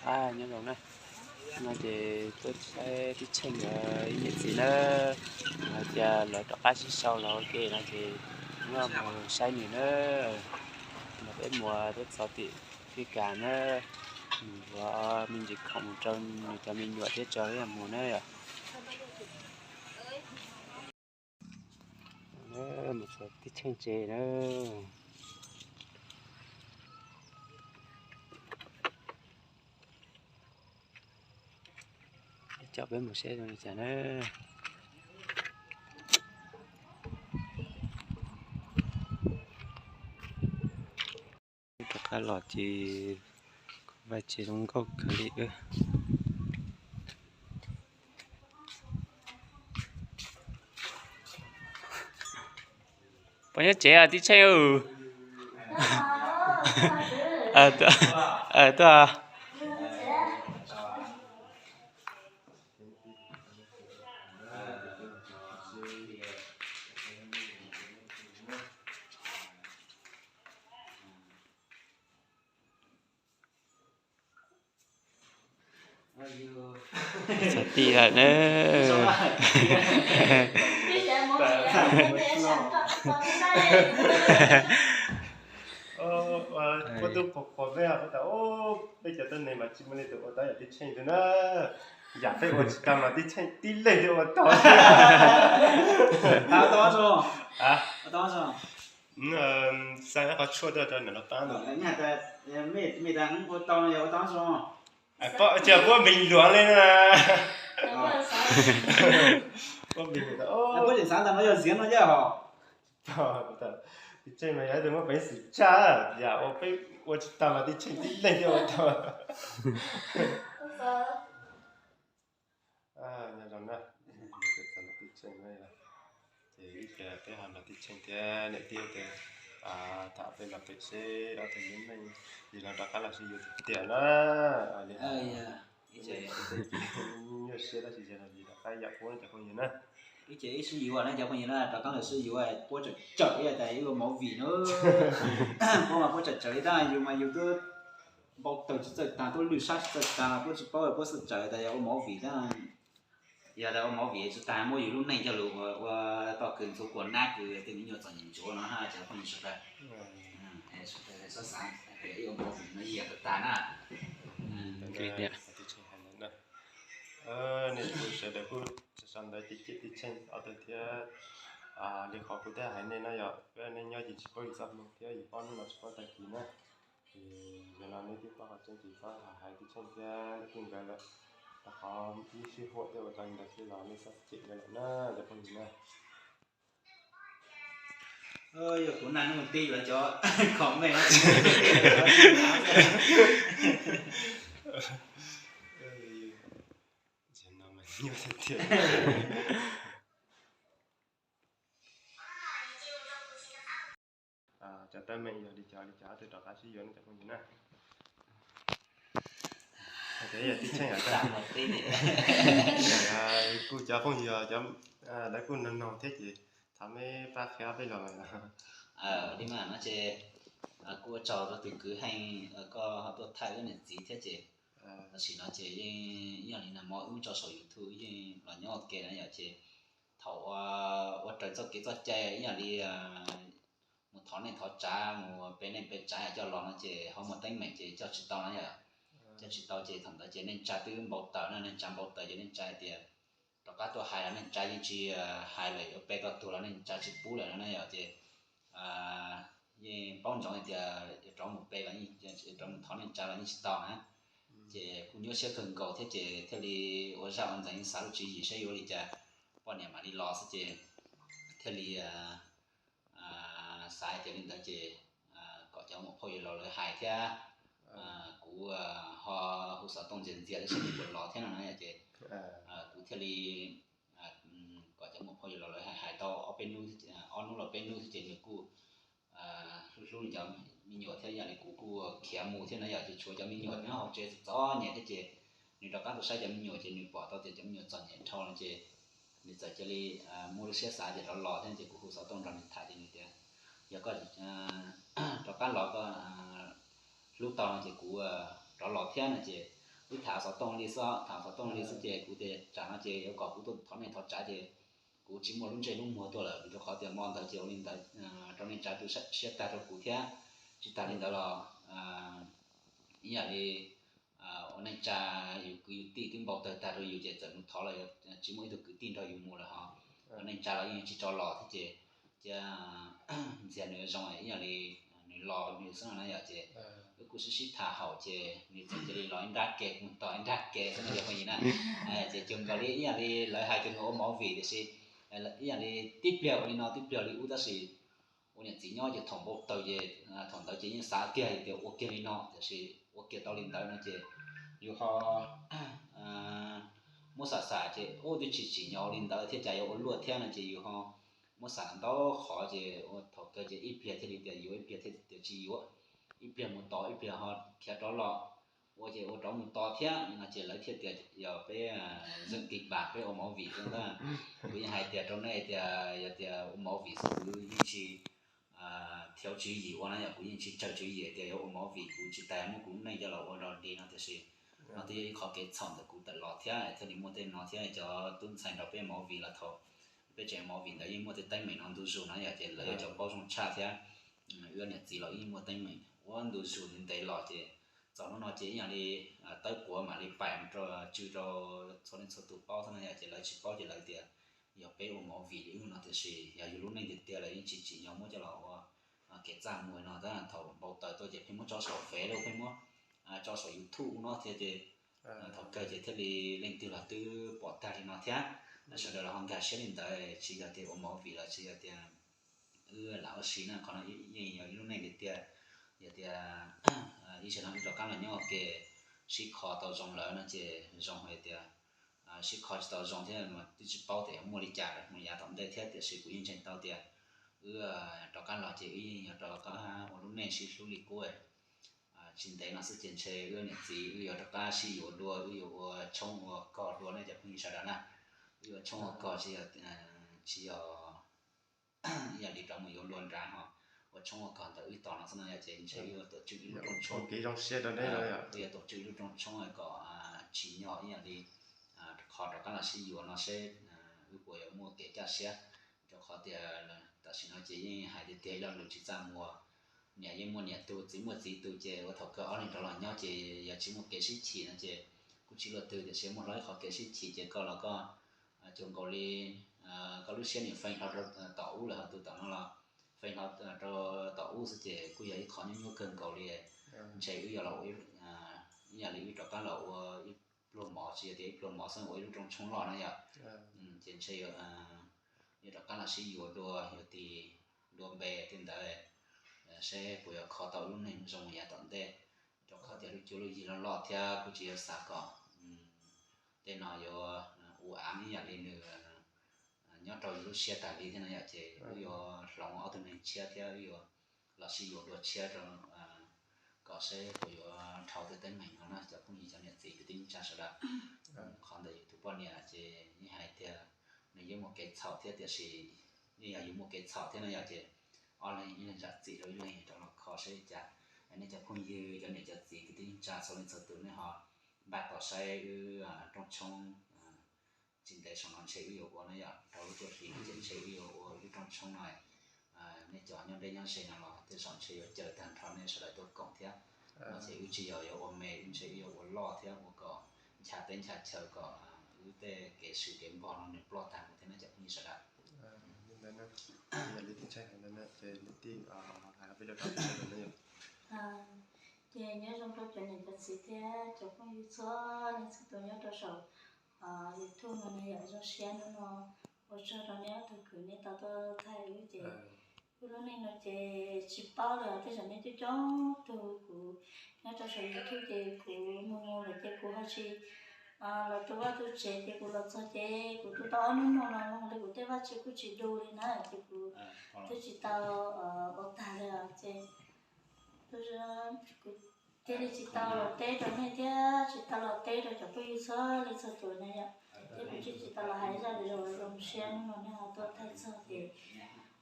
Nyob zoo na, no ces tuaj saib tib Tsheej ib niam txiv na, hais tias lawv rov qab sib sau los ua ke no ces muab mus saib nws na. Los peb mus tuaj txog tim Fij Kas na, mus yuav me ntsis khoom mus rau nws cov me nyuam thiab tso mus na yom. Mus txog tib Tsheej tsev na. Coj peb mus saib zoo li cas na. Rov qab los ces kuj vaj tsev zoo nkauj kawg li. Pog nyob tsev tib Tsheej. Tuaj. Txog tim lawm na. Ua tub qhuas qhuas peb, peb cov tuab neeg mas tsis muaj leej twg ua tau yam tib Tsheej twg na. Yam peb ua tsis tau mas tib Tsheej tib leeg thiaj ua tau. Xa qhov tshuaj tuaj rau nram no pab ntawd. Ua tau, ua tau. Ces puab bình luận li na. Puab bình luận, puab tseem xav ntawm no yog ziav no yog hos. Tib Tsheej mas yog ib tug muaj peev xwm tshaj, yam ua peb ua tsis tau mas tib Tsheej tib leeg thiaj ua tau. Nyob zoo na, tib Tsheej na, ces ib pliag peb ho nrog tib Tsheej thiab niam tij tej tham peb los pem seb ob tug lub neej yog los rov qab los sib yuav tiag tiag na. Li nyuaj siab tab sis yog li rov qab yam puab cov phooj ywg na. Ib ces ib sib yuav na cov phooj ywg na, rov qab los sib yuav puab tsawm tsawm ib yam tas ib ua movie na. Puab mas puab tsawm tsawm li tab yus mas yus twb npau taws tsis txawj tag, twb lwj sab tsis txawj tag, puab tsis paub puab xav tsawm tas yog ua movie tab. Yog tas ua movie tsis tas muab yus lub neej coj lug ua toj kws ntxhuav kua nab kws tej me nyuam txom nyem ntsuav no na cov phooj ywg sawv daws. Sawv daws xav xav ib ua movie no yog tag tag na. Nej kuj sawv daws kuj sau ntawv cem cem tib Tsheej ob tug thiab. Li qhov kuv twb hais nej na yog peb nej nyob ces tsis paub yus txoj hmoo thiab yus paub hnub no tsis paub tag kis na. Ces yog no nej twb paub qhov tseeb ces txhob hais tib Tsheej thiab leej twg nkawd lawm. Rau qhov ib sij huam tej ua tau li ntawd xwb los nej txhob cem nkawd lawm na cov phooj ywg na. Yog kuv naj hnub tib lawv cov comment no tsis Cov teeb meem yog li cas li cas twb rov qab sib yuav ne cov phooj ywg na. Ces yog tib Tsheej kuj cov phooj ywg lawv kuj noog noog thiab ces thov meb pab qhia peb los. Li mas no ces kuj ua tsaug rau tus kwv Heej, koj ho tuaj thaij wb niam txiv thiab ces tam sim no ces yeej ib yam li nag hmo wb tso saum YouTube yeej los nyob ua ke na yom ces thaum ua raws txoj kev txoj cai ib yam li mus thov neej thov tsav mus pe neej pe tsav coj los no ces ho muaj teeb meem ces coj tsis tau na yom. Coj tsis tau ces thaum ntawd ces neej tsa twb npau taws na, neej tsa npau taws ces neej tsa hais tias rov qab tuaj hais los neej tsa yeej tsis hais lawm, yuav pe tau tuag los neej tsa tsis pub lawm no na yom ces yeej paub ntsoov hais tias yuav rov mus pe los rov mus thov neej tsa los yeej tsis tau na. Ces kuj nyuaj siab kawg nkaus thiab ces thiaj li ua zaj ua ntxeev xav lub tswv yim saib yuav ua li cas poj niam mam li los xwb ces thiaj li xav hais tias li ntawd ces kom cov muam phauj yawg laus lawv hais thiab kuv ho hu xov tooj ntxias ntxias lawv seb nws puas los thiab no na ces kuv thiaj li kom cov muam phauj yawg laus lawv hais hais tau ob peb hnub, ob hnub los peb hnub xwb ces nws kuj hlub hlub nws cov me nyuam thiab yam li kuv kuj khiav mus thiab na yom ces tshuav cov me nyuam nyob hauv tsev txom nyem thiab ces nws rov qab tuaj saib cov me nyuam ces nws pom tau tias cov me nyuam txom nyem dhau no ces nws txawm cia li muaj lub siab xav tias rov los thiab ces kuv hu xov tooj nrog nws tham ces nws tias yog koj rov qab los koj hlub tau no ces kuv rov los thiab no ces wb tham xov tooj li xwb, tham xov tooj li xwb ces kuv tias tsam no ces yuav kom kuv tuaj thov neej thov tsav ces kuv tsis muaj lub ntsej lub muag tuaj lawm, rau qhov tias mo ntawd ces ua li ntawd rau neej tsa tu siab tag rau kuv thiab. Tsis tas li ntawd los ib yam li ua neej tsa yus kwv yus tij twb npau taws tag rau yus ces txawm mus thov los tsis muaj ib tug kwv tij nrog yus mus lawm ho. Ua neej tsa los yeej tsis tso los thiab ces cia ntxias nws zoo ib yam li nws los nws xwb no na yom. Ces wb kuj sib sib tham haum ces nws txawm cia li los ib nrab ke kuv tos ib nrab ke xwb no yog phooj ywg na. Ces cuag nkaus li ib yam li lawv hais tias nws ua movie tiam sis ib yam li tib pliag ua li no tib pliag li ub tab sis ua niam txiv nyob ces thaum npau taws ces thaum ntawd ces yeej xav kiag tias ua kiag li no tiam sis ua kiag tau li ntawd no ces yus ho muab xam xam ces ub twb tsis tsim nyog li ntawd thiab cas yuav ua luaj thiab no ces yus ho muab xam ntau qhov ces ua thaum kawg ces ib pliag thiaj li tias yuav, ib pliag thiaj tias tsis yuav, ib pliag mus tos ib pliag ho khiav rov los ua ces ua rov mus tos thiab no ces lawv thiaj tias yog peb zeem kis pas peb ua movie xwb ntag. Kuv yeej hais tias rau nej tias yog tias ua movie xwb kuv yeej tsis thov tswv yim ua na yom, kuv yeej tsis tsawg tswv yim tias yuav ua movie, kuv tsis tas muab kuv lub neej coj los ua dog dig no tiam sis no twb yog ib qho kev txhaum ntawm kuv tawm los thiab thiaj li muaj tej no thiab cov tub ntxhais nrog peb movie los thaum peb tseem movie ntawd yeej muaj tej teeb meem no ntu zus no yom ces lawv yog cov paub zoo tshaj thiab wb niam txiv los yeej muaj teeb meem ua ntu zus ntev los ces txog hnub no ces ib yam li tawb quav mam li pais rau tswv rau txhua leej txhua tus paub xwb no yom ces lawv tsis paub ces lawv tias yog peb ua movie li wb no tiam sis yog yus lub neej tiag tiag lawv yeej tsis tsim nyog muab coj los ua kev txaj muag no tab thaum npau taws tuaj ces pheej muab tso saum Face los pheej muab tso saum YouTube no thiab ces thaum kawg ces thiaj li leej twg los twb pom tag li no thiab. Sawv daws los ho nkag siab li ntawd tsis yog tias ua movie los tsis yog tias wb lam ua si na, qhov no yeej yog ib lub neej tiag tiag. Yog tias ib zaug no wb rov qab los nyob ua ke sib kho tau zoo lawm no ces zoo, hos tias sib kho tsis tau zoo thiab mas twb tsis paub tias yuav muaj li cas rau yav tom ntej thiab tiam sis kuv yeej ntseeg tau tias wb rov qab los ces wb yeej yuav rov qab ua lub neej sib hlub li qub. Tsis ntev no xwb ces ntshe wb niam txiv wb yuav rov qab sib yuav dua, wb yuav ua tshoob ua kos dua ne cov phooj ywg sawv daws na. Wb yuav tshoob ua kos tsis yog, tsis yog ib yam li rov mus yuav luag nrad ho ua tshoob ua kos ntawm wb tos no xwb no yom ces ntshe wb yuav tuam tswj ib lub rooj tshoob, wb yuav tuam tswj ib lub rooj tshoob kom tsim nyog ib yam li qhov rov qab los sib yuav no seb wb puas yuav muaj kev kaj siab. Rau qhov tias tam sim no ces yeej hais tiag tiag ib lo lus tsis txaj muag, niam yeej muaj niam tus, txiv muaj txiv tus ces ua thaum kawg ob leeg rov los nyob ces yog tsis muaj kev sib chim no ces kuj tsis luaj twg tiam sis muaj hlob ib qho kev sib chim ces koj los koj cuag nkaus li koj lub siab nws feej hlo rau tom ub lawm ho tus tom no los feej hlo rau tom ub xwb ces kuj yog ib qho nyuaj nyuaj kawg nkaus li. Ntshe wb yuav los ua ib yam li wb rov qab los ua ib pluag mov tsis yog tias ib pluag mov xwb ua ib lub rooj tshoob loj na yom. Ces ntshe yuav rov qab los sib yuav dua yuav tis dua npe tej ntawd seb puas yuav kho tau lub neej zoo yav tom ntej. Rau qhov tias lub cuab lub yig loj loj thiab kuj tsis yog xav kom tej no yuav ua av ib yam li nws nyob rau yus lub siab tas li thiab no yom ces wb yuav hloov ob tug neeg tshiab thiab wb yuav los sib yuav dua tshiab rau kom seb puas yuav dhau tej teeb meem no na cov phooj ywg cov niam txiv kwv tij neej tsa sawv daws. Qhov ntawm yus tus poj niam ces yeej hais tias nws yeej muaj kev txhaum thiab tiam sis yeej yog yus muaj kev txhaum thiab no yom ces ob leeg ib leeg zam txim rau ib leeg rov los kho seb li cas. Nej cov phooj ywg cov niam cov txiv kwv tij neej tsa txhua leej txhua tus nej ho npaj tos saib wb rooj tshoob tsis ntev saum no ntshe wb yuav ua no yom rau lub cuaj hlis no ces ntshe wb yuav ua wb rooj tshoob no. Nej cov nyob deb nyob ze no los tej zaum ntshe yuav caw tag nrho nej sawv daws tuaj koom thiab. No ces wb tsis yog yuav ua me, wb ntshe wb yuav ua loj thiab ua kom ncha teb ncha chaw kom wb tej kev swm kev npog no nws ploj tag mus thiab nej cov phooj ywg sawv daws. Yog li tij Ntshaij hais ntawd ces li tij hais peb rau rau sawv daws na yom. Ces nyob zoo rau cov niam cov txiv thiab cov phooj ywg txhua leej txhua tus nyob rau saum YouTube no na yom, zoo siab hnub no ua tsaug rau nej ob tug kwv nej tau tuaj thaij wb ces wb lub neej no ces tsis paub li os, tej zaum nej coob coob tug kuv nyob rau saum YouTube ces kuv mus mus lawm ces kuv ho tsis los tu vaj tu tsev ces kuv los txog ces kuv tu tau ob hnub no los li kuv tej vaj tsev kuj tsis du li na ces kuv twb tsis tau ua tag li os ces kuv thiaj li tsis tau los teb rau nej thiab tsis tau los teb rau cov phooj ywg txhua leej txhua tus na yom. Thiab kuv tsis tsis tau los hais zaj video zoo siab hnub no nej ho tuaj thaij txog ces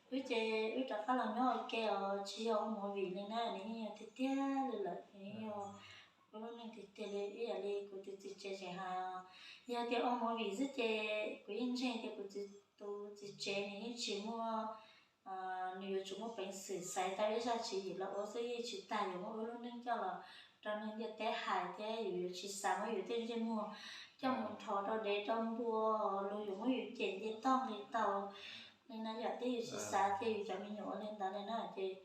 wb ces wb rov qab los nyob ua ke os, tsis yog ua movie li na, nws yeej yog tiag tiag li lawm, nws yeej yog Kuv lub neej tiag tiag li ib yam li kuv tus txiv tsev tseem hais, yog tias ua movie xwb ces kuv yeej ntseeg tias kuv tus txiv tsev nws yeej tsis muaj, nws yuav tsum muaj peev xwm xaiv tau ib zaj tswv yim los ua xwb, yeej tsis tas yuav muab wb lub neej coj los rau neeg ntiaj teb hais thiab yus yuav tsis xav muab yus tej ntsej muag coj mus nrho rau dev rau npua, luag yuav muab yus cem nce toj nqis taug li na yom. Twb yus tsis xav ces yus cov me nyuam ua li ntawd li na ces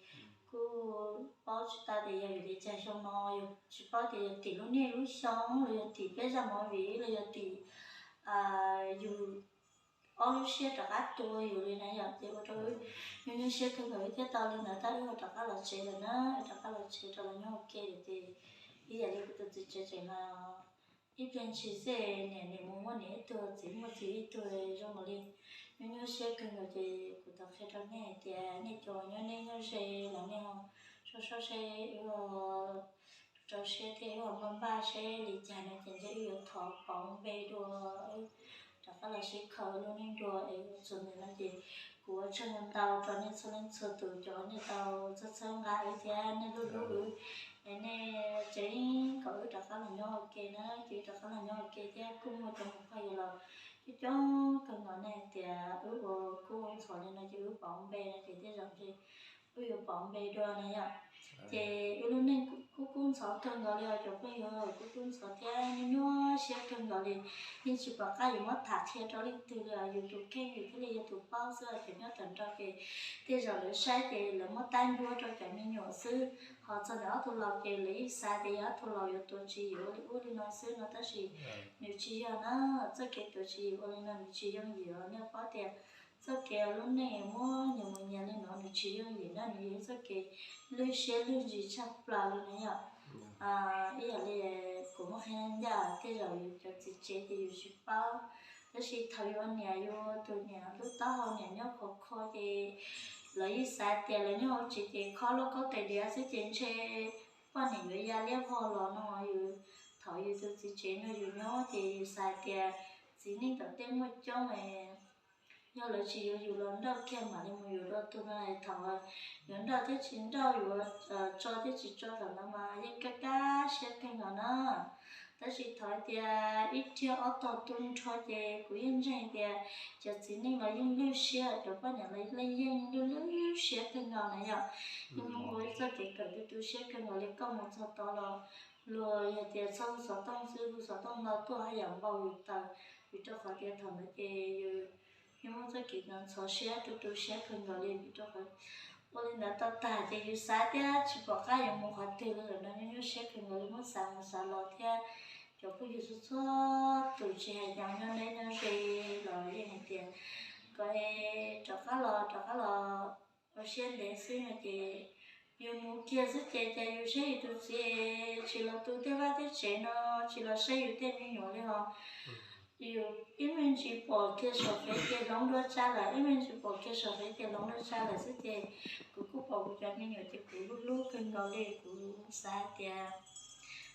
kuj paub tsis tau tias yog vim li cas xyoo no yus tsis paub tias yog tim lub niaj lub xyoo los yog tim peb zaj movie los yog tim yus ob lub siab rov qab tua yus li na yom. Ces ua rau wb nyuaj nyuaj siab kawg nkaus, wb thiaj tau li ntawd tab wb ho rov qab los tsev lawm na, rov qab los tsev rau los nyob ua ke lawm ces ib yam li kuv tus txiv tsev tseem hais, ib pliag ntshis xwb niam nws mus muaj niam ib tug, txiv muaj txiv ib tug zoo nkaus li. Nyuaj nyuaj siab kawg nkaus ces kuv thov qhia rau nej hais tias nej cov nyob nej nyob ze los nej ho soj soj seb wb rau siab thiab wb ho npaj npaj seb li cas no ces ntshe wb yuav thov pauv npe dua, rov qab los sib kho lub neej dua es ua txuas ntawm no ces kuv ua tsaug ntau rau nej txhua leej txhua tus cov nej tau txhawb txhawb nqa wb thiab nej hlub hlub wb, es nej tseem kom wb rov qab los nyob ua ke na, ces wb rov qab los nyob ua ke thiab kuj muaj cov mus phooj ywg los coob coob kawg nkaus, nej hais tias wb ua kub ua ntxhov li no ces wb pauv npe no ces tej zaum ntshe wb yuav pauv npe dua na yom. Ces wb lub neej kuj kub ntxhov kawg nkaus li os cov phooj ywg, kuj kub ntxhov thiab nyuaj nyuaj siab kawg nkaus li. Yeej tsis pom qab yuav muab tham qhia rau leej twg li os, yus tus kheej yus thiaj li yog tus paub xwb os. Ces nyob tawm nrau ces tej zaum lawv saib ces lawv muab tab ncuab rau cov me nyuam xwb, ho txog ntawm ob tug laus ces lawv yeej xav tias yog ob tug laus yuav tuav tswv yim ua li ub li no xwb no, tab sis nws tsis yog na. Txoj kev tuav tswv yim ua li no nws tsis yooj yim os, nej paub tias txoj kev lub neej muab nyias mus nyias li no nws tsis yooj yim na, nws yog ib txoj kev lwj siab lwj ntsws tshaj plaws li na yom. Ib yam li kuv muab qhia ncaj, tej zaum yus cov txiv tsev ces yus tsis paub, tab sis thaum yus ua niam, yus tus niam lub taub hau niam nyob khov kho ces lawv yeej xav tias lawv nyob hauv tsev ces khob lub kaub tais diav xwb ces ntshe poj niam yuav ya liab vog los no. Yus, thaum yus tus txiv tsev nrog yus nyob ces yus xav tias txiv neej tom tej muaj coob es yog lawv tsis yuav yus los nrauj kiag mam li mus yuav dua tus no. Thaum yuav nrauj thiab tsis nrauj, yuav tso thiab tsis tso thaum ntawd mas yeej kaj kaj siab kawg nkaus na. Tab sis thaum tias ib riag ob tog tu nrho ces kuv yeej ntseeg tias cov txiv neej los yeej lwj siab, cov poj niam los yeej lwj lwj siab kawg nkaus na yom. Yeej ua ib txoj kev kawm tu tu siab kawg nkaus li, koj mus txog tod los luag yog tias txhob hu xov tooj xwb, hu xov tooj ntau tuaj haj yam npau yus taws, vim rau qhov tias thaum ntawd ces yus yeej muaj txoj kev ntxhov siab tu tu siab kawg nkaus li. Vim rau qhov ua li ntawd tau tag ces yus xav tias tsis pom qab yuav mus qhov twg li lawm no, nyuaj nyuaj siab kawg nkaus li, muab xav mus xav los thiab. Cov phooj ywg txhua txhua tus tsis hais cov nyob deb nyob ze los yeej hais tias kom rov qab los, rov qab los ua siab ntev xwb no ces yus mus kiag xwb ces cas yus saib yus tus txiv tsis los tu tej vaj tej tsev no, tsis los saib yus tej me nyuam li os. Yus ib me ntsis pom kiag saum fev ces hloov dua tsa lawm, ib me ntsis pom kiag saum fev ces hloov dua tsa lawm xwb ces kuv kuj pom kuv cov me nyuam ces kuv hlub hlub kawg nkaus li. Kuv xav hais tias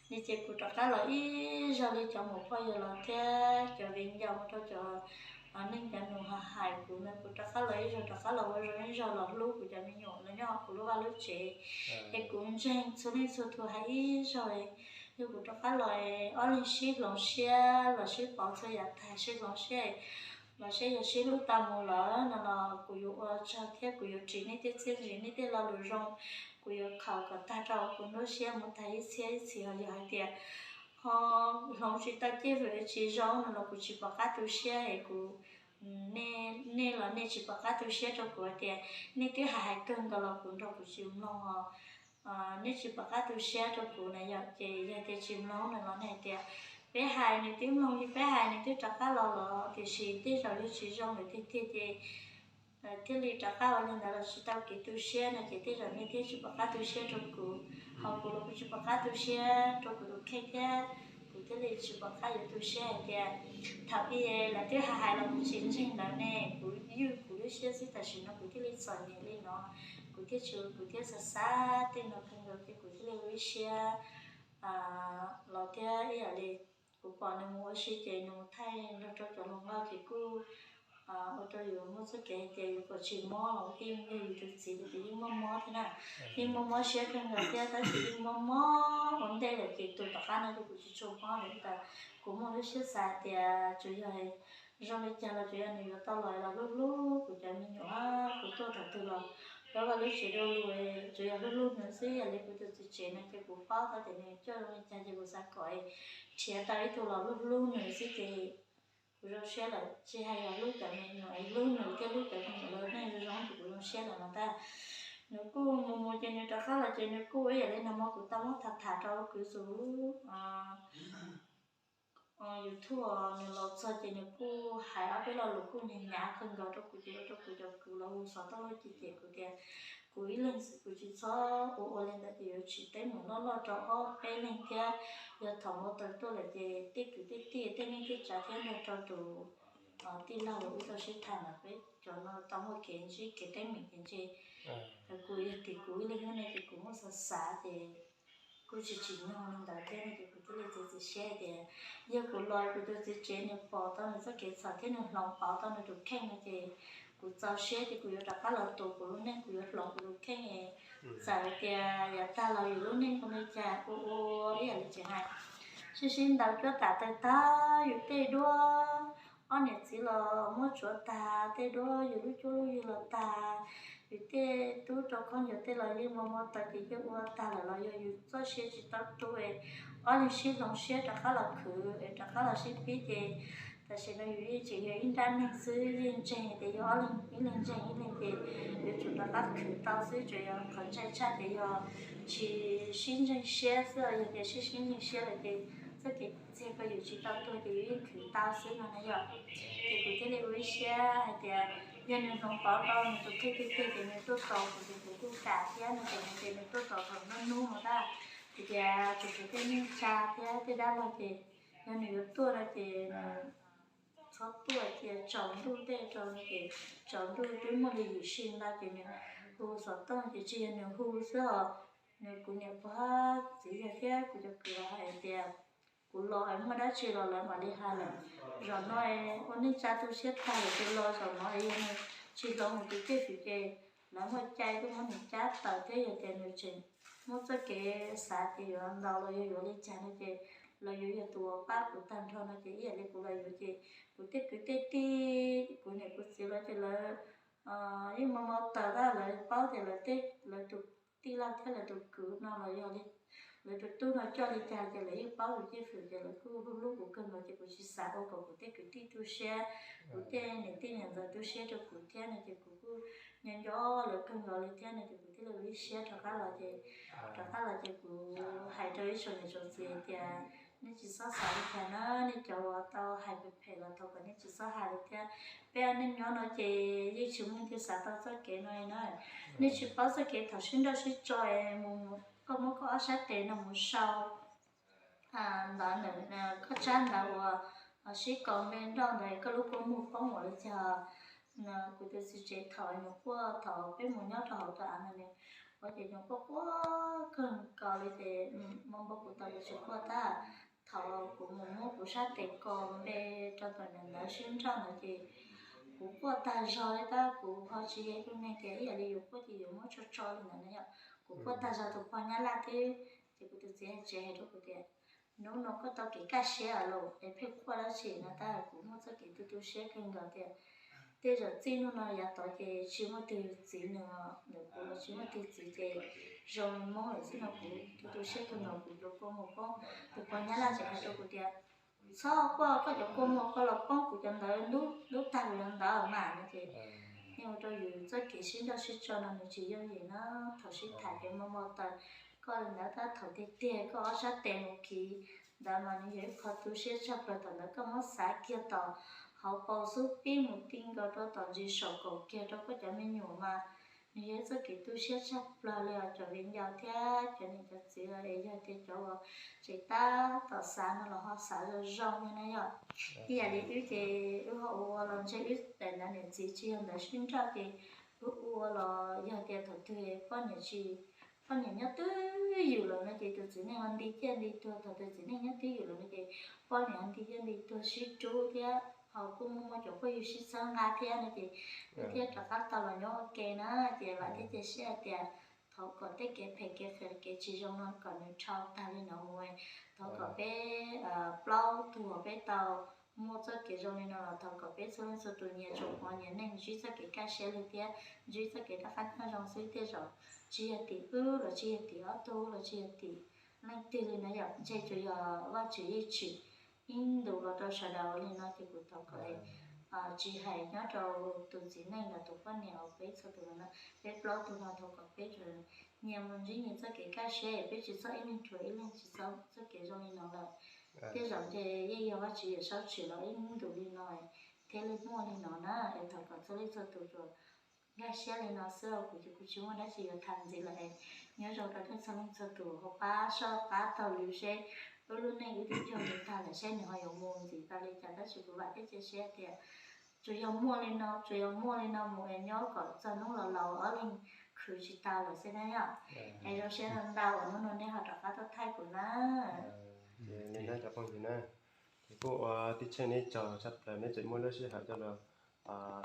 li ces kuv rov qab los ib zaug li cov muam phooj ywg los thiab cov viv ncaus mus rau cov neej cov nus ho hais kuv ntawd, kuv rov qab los ib zaug, rov qab los ua zoo ib zaug los hlub kuv cov me nyuam los nyob hauv kuv lub vaj lub tsev. Es kuv ntseeg txhua leej txhua tus hais ib zaug, yog kuv rov qab los ob leeg sib hloov siab los sib pauv txhua yam tag, sib hloov siab los saib yog sib hlub tau mus lawm no los kuv yuav ua tsaug thiab kuv yuav ris nej tej txiaj ntsig, nej tej lo lus zoo, kuv yuav khaws kom tag rau kuv nruab siab mus tag ib txhiab ib txhis. Ho yog hais tias ho hloov tsis tau cij vwm tsis zoo no los kuv tsis pom qab tu siab es kuv, nej los nej tsis pom qab tu siab rau kuv hais tias nej twb hais hais kawg nkaus los kuv nrog kuv tsis mloog os. Nej tsis pom qab tu siab rau kuv na yom. Ces yog tias tsis mloog no los nej hais tias peb hais nws twb mloog li, peb hais nws twb rov qab los los tiam sis tej zaum yog tsis zoo lawm tiag tiag ces thiaj li rov qab ua li ntawd los tsis tau kev tu siab no ces tej zaum nej thiaj tsis pom qab tu siab rau kuv. Ho kuv los kuv tsis pom qab tu siab rau kuv tus kheej thiab, kuv thiaj li tsis pom qab yuav tu siab hais tias thaum ub lawv twb hais hais los kuv tsis ntseeg lawv ne, kuv ywj kuv lub siab xwb tam sim no kuv thiaj li txom nyem li no, kuv thiaj tsis, kuv thiaj xav xav tej no kawg nkaus ces kuv thiaj li ua ib siab los thiab ib yam li kuv pom nws mus ua si ces nws mus thaij nrog rau cov hluas nkauj ces kuj ua rau yus muaj txoj kev hais tias yus kom tsis mob los tej yog yus tus txiv los ces yeej mob mob thiab na, yeej mob mob siab kawg nkaus thiab tab sis yeej mob mob ua ntej lawm ces tus tom qab no ces kuv tsis tshua mob lawm tas. Kuv muaj lub siab xav tias tsuas yog zoo li cas los tsuas yog nws yuav tau los los hlub hlub kuv cov me nyuam, kuv tuaj thaum twg los lawv vaj lub tsev dua lus, tsuas yog hlub hlub nws xwb. Yog li kuv tus txiv tsev no ces kuv paub tau tias nws coj zoo li cas ces kuv xav kom nrhiav tau ib tug los hlub hlub nws xwb ces kuv zoo siab lawm. Tsis hais yog hlub cov me nyuam, hlub nws thiab hlub cov me nyuam los neej zoo zoo ces kuv zoo siab lawm no ntag. Nws kuj mus mus ces nws rov qab los ces nws kuj ib yam li nag hmo kuv tau muab tham tham rau kwv txus YouTube, nws los txog ces nws kuj hais ob peb lo lus kuj hnyav hnyav kawg nkaus rau kuv ces ua rau kuv cov kwv los hu xov tooj luj ci cem kuv tias kuv ib leeg xwb kuv tsis txhob ua ua li ntawd ces yuav tsim teeb meem loj loj rau ob peb leeg thiab. Yog thaum mus taws tuaj lawm ces tej kwv tej tij tej neej tej tsav thiab nrog rau tus tij laug uas wb tau sib tham ntawd peb cov no tau muaj kev ntsib kev teeb meem kev ntse. Kuv yog tim kuv ib leeg xwb no ces kuv muaj xav xav ces kuj tsis tsim nyog li ntawd thiab no ces kuv thiaj li txiav txim siab hais tias yog kuv los kuv tus txiv tsev nws pom tau nws txoj kev txhaum thiab nws hloov pauv tau nws tus kheej no ces kuv txaus siab ces kuv yuav rov qab los tus kuv lub neej, kuv yuav hloov kuv tus kheej es txawm tias yav tag los yus lub neej zoo li cas ua ua ib yam li tseem hais, sib sib ntaus cuab tam tawg tag, yus tej duab ob niam txiv los muab tsuav tag, tej duab yus lub cuab lub yig los tag, yus tej tub rau khaub ncaws tej los yeej mos mos taws ces yeej ua tag lawm los yog yus txoj sia tsis tau tu, ob leeg sib hloov siab rov qab los khwv es rov qab los sib pib ces tam sim no yus yeej tseem yog ib nrab neeg xwb, yeej ntseeg tias yog ob leeg ib leeg ntseeg ib leeg ces yuav tsum rov qab khwv tau xwb, tsuas yog qhov ntshai tshaj ces yog tsis sib ntseeg siab xwb, yog tias sib sib ntseeg siab lawm ces txoj kev txiag ko yus tsis tau tuag ces yus yeej khwv tau xwb no na yom. Ces kuv thiaj li ua ib siab hais tias yog nws hloov pauv tau nws tus kheej tiag tiag ces nws tuaj tos kuv ces kuv kuj kam thiab no ces nws ces nws tuaj tos thaum nruab hnub no tab, ces tias tsuas tshuav tej neej tsa thiab tej dab laug ces yog nws yuav tuaj no ces nws txhob tuaj cia tsaus ntuj tej rau no ces tsaus ntuj twb muaj li yim sij ntau ces nws hu xov tooj ces tsis yog nws hu xwb os, nws kuv niam pog txiv yawg thiab kuv cov kwv los hais tias kuv los es muaj dab tsi los lawv mam li hais lawm. Zaum no ua neej tsa tu siab tag lawm ces los zaum no yog nws tsis hloov nws tus cwj pwm ces lawv muaj cai tuaj muab nws cab tawm thiab yog tias nws tseem muaj txoj kev xav tias yuav ntaus los yog yuav li cas no ces los yuav yog tus uas pab kuv tag nrho no ces ib yam li kuv los yuav ces kuv tej kwv tej tij kuv niam kuv txiv los ces lawv yeej mos mos taws tab lawv paub tias lawv tej lawv tus tij laug thiab lawv tus kwv no los yog li lawv tus tub no coj li cas ces lawv yeej paub tus cwj pwm ces lawv kuj hlub hlub kuv kawg nkaus ces kuv tsis xav ua kom kuv tej kwv tij tu siab, kuv tej niam tij niam ntxawm tu siab rau kuv thiab no ces kuv kuj nco nco lawv kawg nkaus li thiab no ces kuv thiaj li ua ib siab rov qab los ces rov qab los ces kuv hais rau ib tsoom niam tsoom txiv tias nej tsis txhob xav li cas na, nej cov uas tau hais phem phem los thov kom nej tsis txhob hais li thiab. Peb ua neej nyob no ces yeej tsis muaj leej twg xav tau txoj kev no li na. Nej tsis paub txoj kev thaum sib nrauj sib tso mus, koj muab koj ob sab tes no mus sau ntawd, koj tsab ntawd uas sib kos npe nrauj ntawd koj lub kua muag poob ua li cas. Kuv tus txiv tsev thaum nws quaj thaum peb mus nyob rau hauv tau av ntawd nws ua ces nws quaj quaj kawg nkaus li ces muaj npau kuv tau los tsis quaj tab. Thaum kuv mus muab kuv sab tes kos npe rau tom ntawd sib nrauj ntawd ces kuv quaj tag zog li tab, kuv ho tsis yog ib tug neeg tias ib yam li yus quaj ces yus muab tso tso li ntawd na yom. Kuv quaj tag zog tus pog nyab laj twb, ces kuv tus txiv tsev hais rau kuv tias hnub no koj tau kev kaj siab lawm es pheej quaj dab tsi no tab. Kuv muaj txoj kev tu tu siab kawg nkaus tias tej zaum txij hnub no yav tod ces tsis muaj tus txiv nws ntawm kuv los tsis muaj tus txiv ces zoo li Hmoob lawm xwb no. Kuv tu tu siab kawg nkaus kuv yuav kua muag poob. Tus pog nyab laj tseem hais rau kuv tias txhob quaj, koj cov kua muag koj los poob kuv cov ntawd lub tag kuv cov ntawd mas no ces yeej ua rau yus txoj kev sib nrauj sib tso no nws tsis yooj yim na. Thaum sib tham ces muaj npau taws koj li ntawd tab, thaum tiag tiag koj ob sab tes mus khi ntawd mas nws yog ib qho tu siab tshaj plaws. Thaum ntawd koj muab xav kiag tom hauv paus xub pib mus ti nkaus rau tom ntsis saum kaum kiag rau koj cov me nyuam mas nws yog ib txoj kev tu siab tshaj plaws li os cov viv ncaus thiab cov niam cov txiv es yog tias cov uas tseem tab tom xav no los ho xav zoo zoo li na yom. Ib yam li wb ces wb ho ua los ntshe wb daim ntawv niam txiv tsis yog ntawv sib nrauj ces wb ua los yog tias thaum twg poj niam tsis, poj niam nyob twj ywm lawm no ces tus txiv neej ho nti ciaj nti tuag, thaum tus txiv neej nyob twj ywm lawm no ces poj niam ho nti ciaj nti tuag sib rub thiab. Kuj muaj cov phooj ywg sib txhawb nqa thiab no ces wb thiaj rov qab tau los nyob ua ke na. Ces vam thiab cia siab hais tias thov kom tej kev phem kev qias kev tsis zoo no kom nws dhau tag li no mus. Thov kom peb plaub tug uas peb tau muaj txoj kev zoo li no los thov kom peb txhua leej txhua tus nyias tsuas pov nyias neej, ntsib txoj kev kaj siab lug thiab ntsib txoj kev rov qab nyob zoo xwb. Tej zaum tsis yog tim wb los tsis yog tim ob tug los tsis yog tim leej twg li no yom, ntshe tsuas yog Vajtswv yeej tsim ib ntus los rau sawv daws li no. Ces kuv thov kom tsis hais nyob rau tus txiv neej los tus poj niam uas peb txhua tus no, peb plaub tug no thov kom peb nyias mus ntsib nyias txoj kev kaj siab, peb tsis txhob ib leeg rhuav ib leeg, tsis txhob txoj kev zoo li no lawm. Tej zaum ces yeej yog Vajtswv Yawm Saub tsim los ib ntus li no thiaj li muaj li no na. Es thov kom txhua leej txhua tus tsuas nkag siab li no xwb, kuv ces kuv tsis muaj dab tsi yuav tham ntxiv lawm. Nyob zoo rau nej txhua leej txhua tus ho pab soj qab taug lw seb wb lub neej wb twb yog li tag lawm seb nws ho yuav mus ntxiv tau li cas, tab sis kuv vam thiab cia siab tias tsuas yog muaj li no, tsuas yog muaj li no mus es nyob kom txog hnub los laus ob leeg khwv tsis tau lawm xwb na yom. Es zoo siab ntau uas hnub no nej ho rov qab tuaj thaij kuv na. Li na cov phooj ywg na, ces kuj ua tib txheej neb tsaug tshaj plaws neb tseem muaj lub sij hawm coj los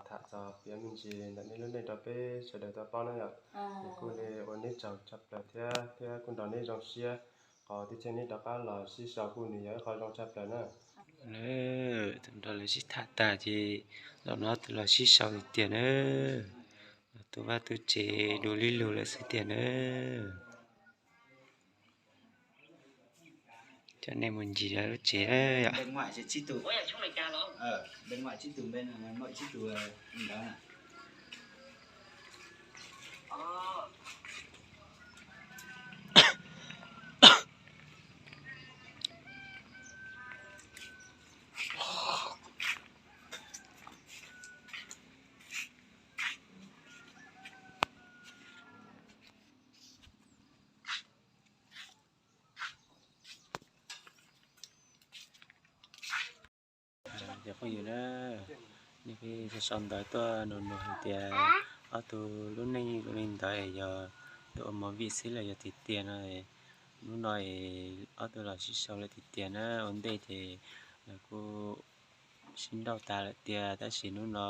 tham txog piav me ntsis ntawm nej lub neej rau peb sawv daws tau paub na yom. Ces kuj li ua neb tsaug tshaj plaws thiab, thiab kuj nrog neb zoo siab qhov tib txheej neb rov qab los sib sau kuj nws yog ib qho zoo tshaj plaws na. Nrog lawv sib tham tas ces zaum no tus los sib sau tiag tiag na, los tu vaj tu tsev dua li lug lawm xwb tiag na. Cov nej mus ncig lub tsev yom. Cov phooj ywg na, nej peb sau sau ntawv tuaj nug nug hais tias ob tug lub neej zoo li ntawd yog tus ua movie xwb los yog tiag tiag no. Hnub no es ob tug los sib sau lawm tiag tiag na, ua ntej ces lawv kuj sib nrauj tas lawm tiag, tab sis hnub no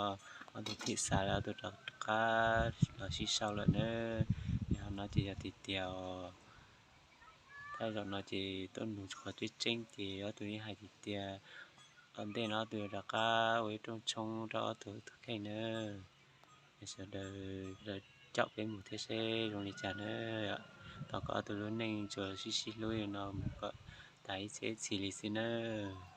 ob tug thim xav lawm ob tug rov qab los sib sau lawm na. Yog no ces yog tiag tiag os. Thaj zaum no ces tuaj nug qhov tseeb tseeb ces ob tug yeej hais tiag tiag, ua ntej no ob tug yuav rov qab ua ib rooj tshoob rau ob tug tus kheej na. Es sawv daws caum peb mus thiab seb zoo li cas na. Thov kom ob tug lub neej tsuas sib sib hlub li no mus kom tas ib txhiab ib txhis li xwb nawb.